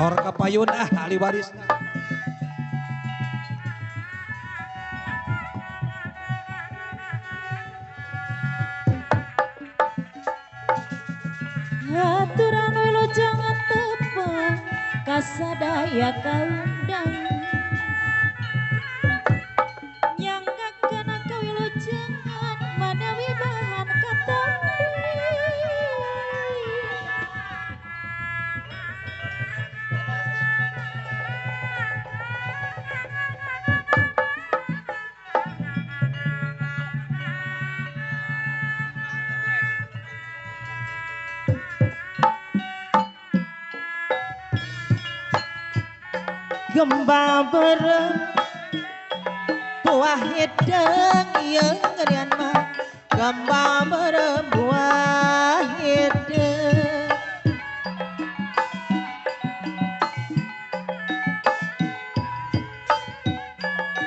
Sor ka payun ah ahli warisna. Aturan wilujeng tepang kasadaya kaundang nyanggakeun kawilujengan manawi bahan katampi. Gemba berem buah hideng ieu geurian mah gemba berem buah hideng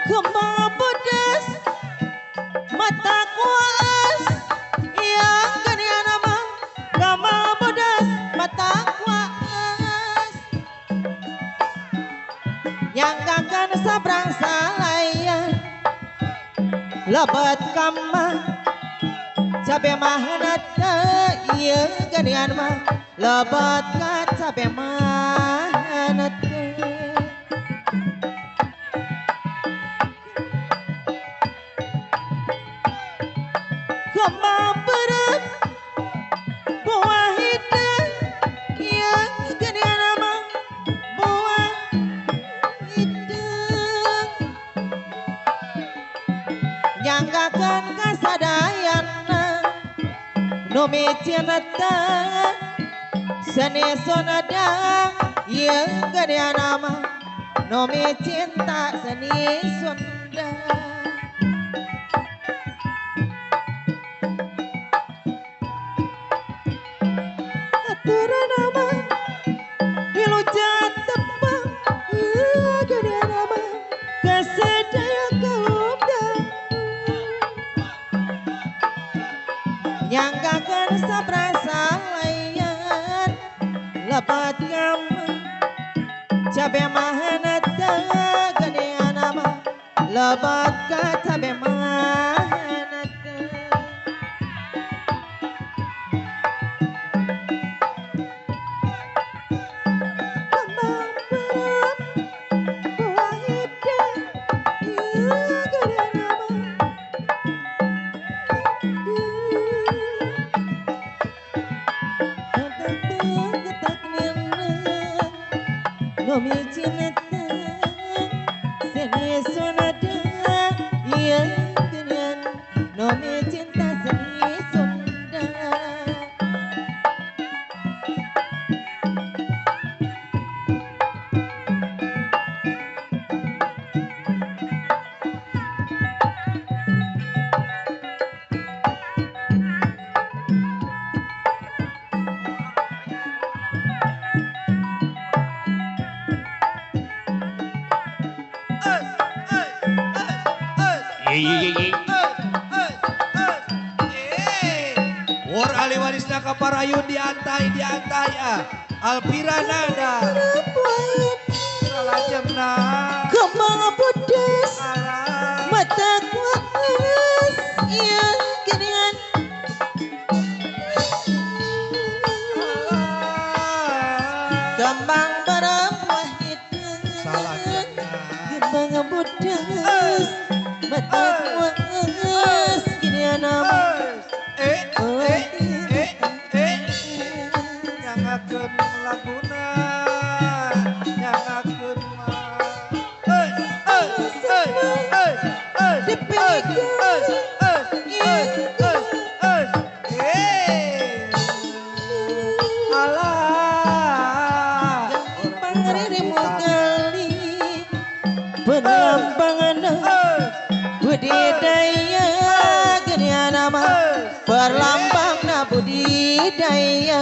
gemba pedes mata kuas ieu geurian mah gemba pedes mata kuas nyanggakeun sabrang salayan lebet kamah cabe mahna teu ieu geunian mah lebet ka cabe mahna teu kembang beureum buah hideung ieu geunian mah buah hideung nyanggakeun kasadayana nu micinta seni Sunda ieu geunian mah nu micinta seni Sunda. Aturan mah wilujeng tepang ieu geunian mah kasadaya kaundang nyanggakeun sabrang salayan lebat ngama cabe mahna teu geuningan mah lebat ka cabe mahna teu. Kembang beureum buah hideung ieu geuningan mah seni Sunda ieu geunian nu micinta seni Sunda. War ahli warisna ka parayun diantai diantai ah. Alfira Nada. Salajengna Kembang pedes mata kuas ieu geunian kembang beureum buah hideung Salajengna kembang pedes mata kuas geunian mah nyangakeun laguna nyangakeun mah alah pangririmu kali penambangan budidaya geunian mah perlambangna budidaya.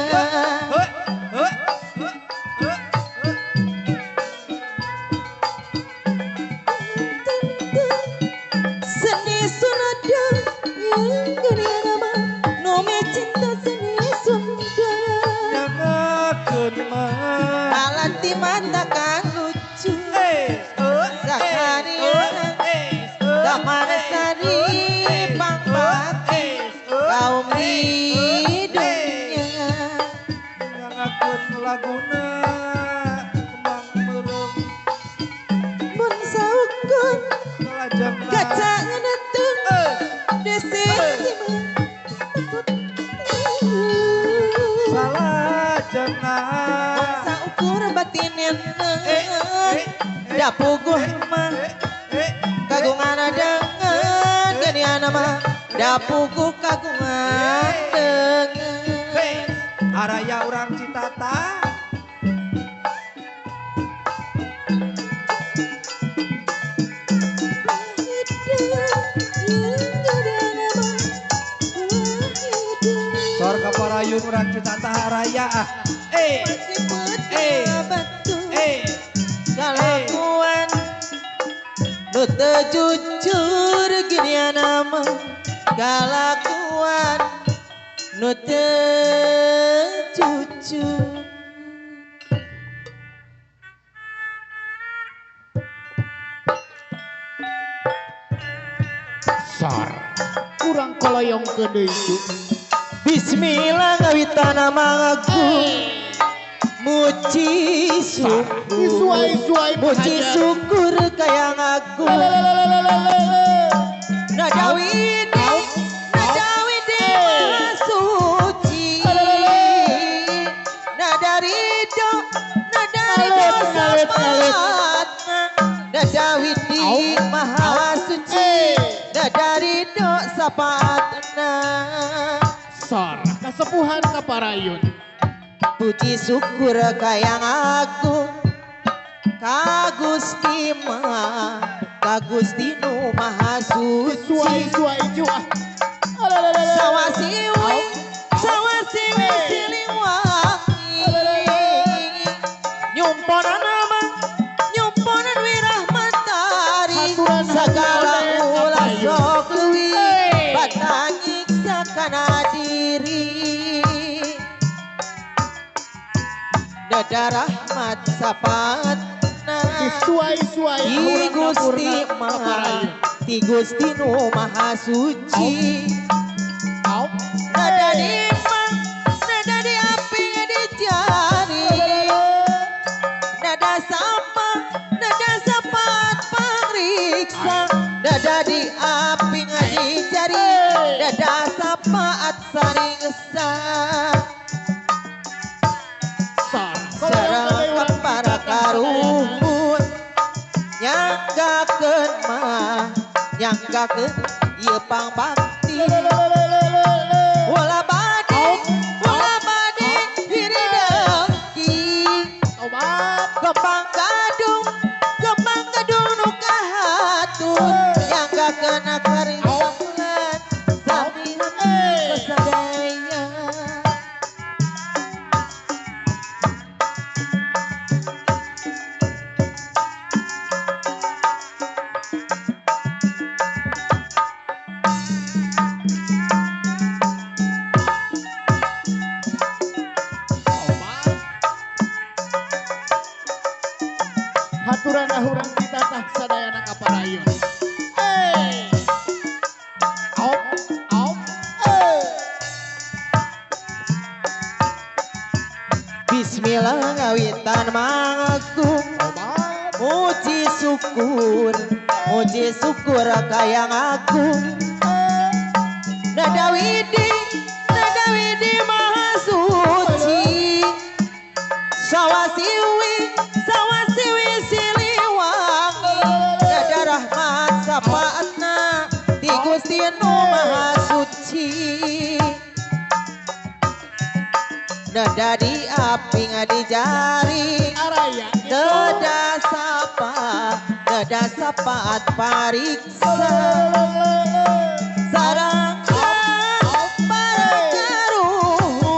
Seni Sunda geunian mah nu micinta seni Sunda nyangakeun mah alat Bakti matakan lucu Zakaria Taman Sari Pangbakti kaum di dunia Nyangakeun laguna kembang meureum mun saukeun kaca ngeuneuteung desi salajengna saukur batin da puguh mah kagungan dengan geuningan mah da puguh kagungan dengan araya urang Citata Sor kaparayun urang Citata araya ah kalakuan nu teu jujur ginian mah kalakuan nu teu jujur Sor kurang koloyong deui. Bismillah ngawitana mangagung muji syukur muji syukur kaya ngaku nadawidi nadawidi maha suci nadarido nadarido sapaatna nadawidi maha suci nadarido sapaatna. Sor kasepuhan kaparayun puji syukur kayang aku ka Gusti mah ka Gusti nu maha suci sawasiwi sawasiwi siliwangi nyumponan mah nyumponan wirah matari sagala ulah sok leuwih bata nyiksa kana diri dada rahmat sapatna ti Gusti maha ti Gusti nu maha suci nada di mang nada di api di jari nada sapa nada sapat pangriksa nada di api di jari nada sapaat saringsa sareng para karuhun nyanggakeun mah nyanggakeun ieu pangbakti ulah bade diri dengki kembang gadung nu kahatur nyanggakeun akaring sabulan sami sadaya. Haturan ahurang Citatah sadayana kaparayun. Bismillah ngawitan mangagung muji syukur kayang agung nadawidi nadawidi maha suci sawasiwi sawasiwi siliwangi dada rahmat sapaatna ti Gusti nu maha suci nada di api ngadi jari nada sapaat pariksa sarang para karuhun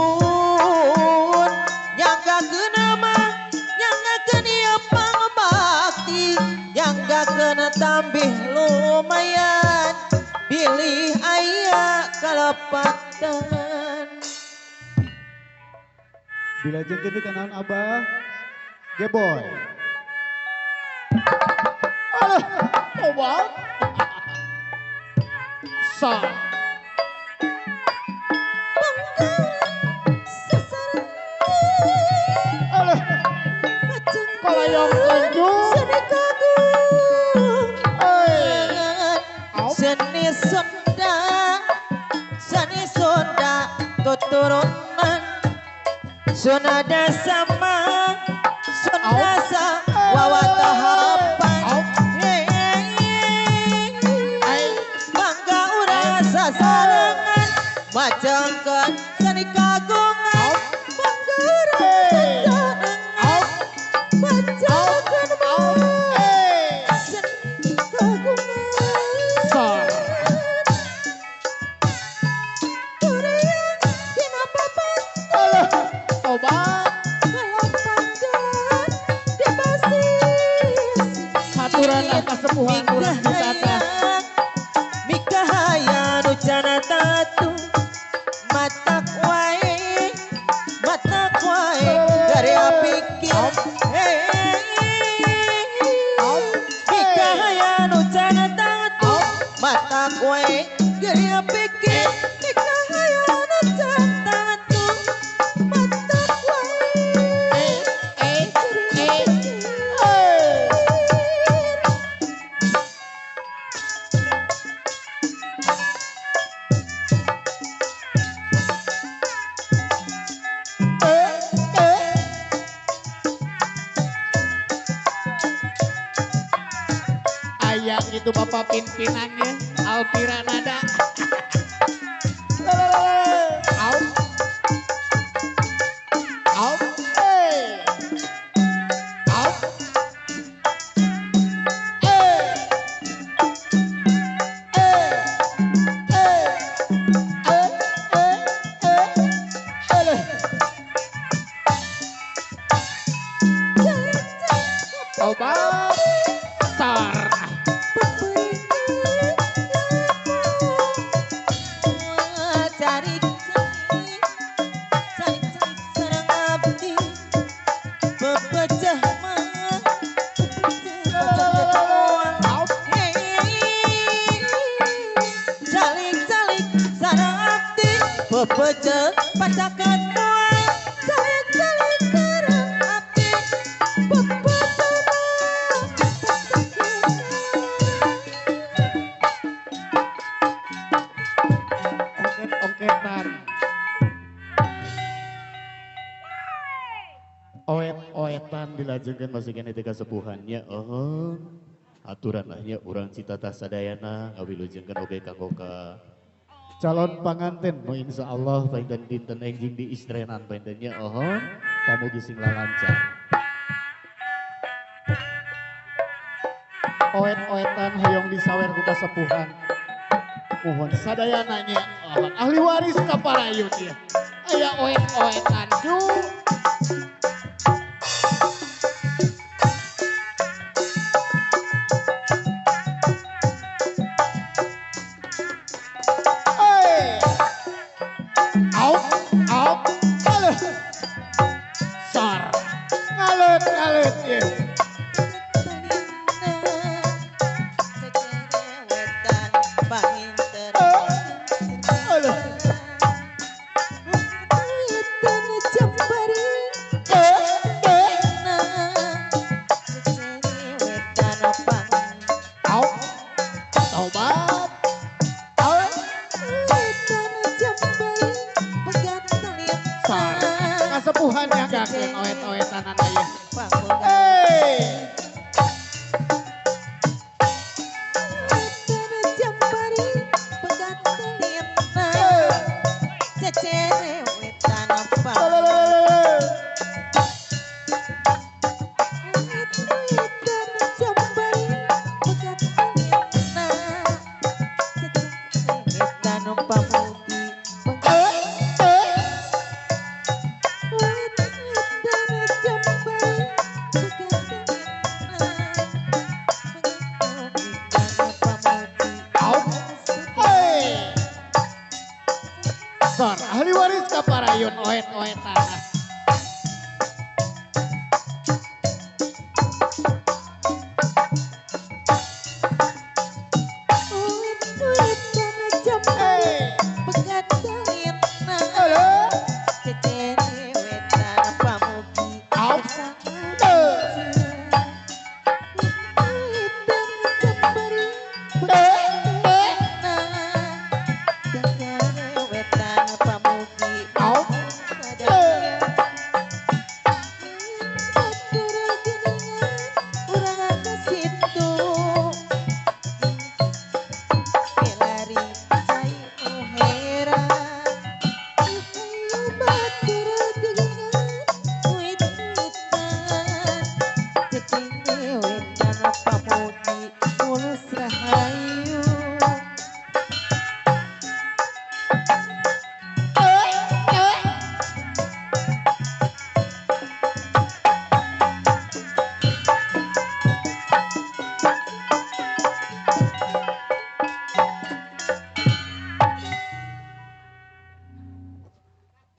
nyanggakeun mah nyanggakeun ieu pangbakti nyanggakeun tambih lumayan bilih aya kalepatan. Dilajengkeun deui kana naon Abah? Geboy. Alah, tobat. Sar. Alah, kolayong lanjut. Seni Sunda, seni Sunda keturunan Sunada sama Sunda sa wawatahapan. Mangga urang sasarengan macangkeun seni kagungan. Mangga urang sasarengan macangkeun seni kagungan. Kureang dina papanto Tobat. Kalompangan di basisi. Haturan kasepuhan urang Citatah. Mikahaya nu cana tatu matak wae dari pikir. Mikahaya nu cana tatu matak wae dari pikir. Mikahaya nu cana tatu matak wae dari pikir. Aya gitu bapak pimpinannya Alfira Nada. Au. Au. Au. Tobat. Sar. Pecah pacakan mual calik-calik sareng abdi pepecah Ongket-ongketan. Oet-oetan dilajengkeun masih keneh teh kasepuhannya. Oh, aturan lah nya urang Citatah sadayana ngawilujengkeun oge kanggo ka calon panganten nu insyaallah panginten dinten enjing di istrenan pangintennya. Oh, pamugi sing lalancar. Oet-oetan hoyong disawer ku kasepuhan. Mohon sadayana nya oh, ahli waris kaparayun ya. Aya oet-oetan ju. Au, au, aduh. Sar. Ngalet, ngalet ya. Aduh. Au. Tobat. Au. Sar. Kasepuhan yang gakeun oet-oetanan aya. Hey.